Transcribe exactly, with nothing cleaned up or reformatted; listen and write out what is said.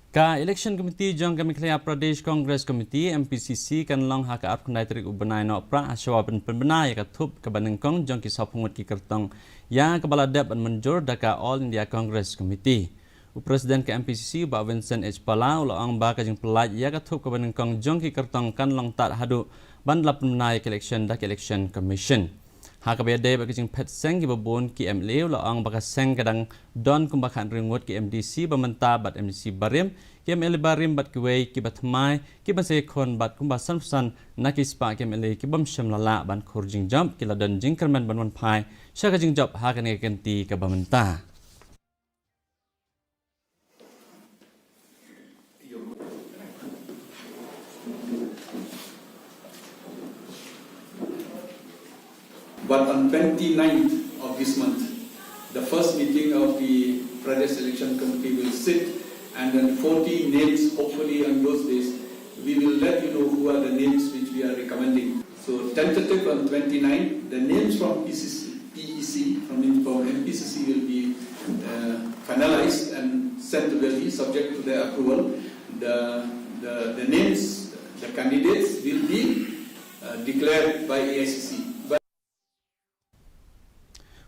Ka Election Committee jong ka Meghalaya Pradesh Congress Committee, M P C C, kan long ha ka arphew khyndai tarik u bnai Nohprah, ha shwa ban pynbna ïa ka thup kaba nyngkong jong ki sawphew ngut ki kyrtong ïa kaba la dep ban mynjur da ka All India Congress Committee. U President ka M P C C, Bah Vincent H Pala, u la ong ba ka jingpyllait ïa ka thup kaba nyngkong jong ki kyrtong kan long tad haduh ban la pynbna ïa ka election da ka Election Commission. Ha kaba ïadei bad ka jingphet seng kiba bun ki M L A, u la ong ba ka seng ka dang don kumba khathynriew ngut ki M D C ba mynta bad M D C barim, ki M L A barim bad kiwei kiba thymmai, kiba sa ïakhun bad kumba sanphew san na ki spah ki M L A ki bym shym la lah ban khur jingjop, ki la don jingkyrmen ban wan phai sha ka jingjop ha kane ka kynti kaba mynta. But on twenty-ninth of this month, the first meeting of the Pradesh Election Committee will sit, and then forty names, hopefully on those days, we will let you know who are the names which we are recommending. So tentative on twenty-nine, the names from P C C, P E C, from, from M P C C will be uh, finalized and sent to Delhi subject to their approval. The, the, the names, the candidates will be uh, declared by A I C C.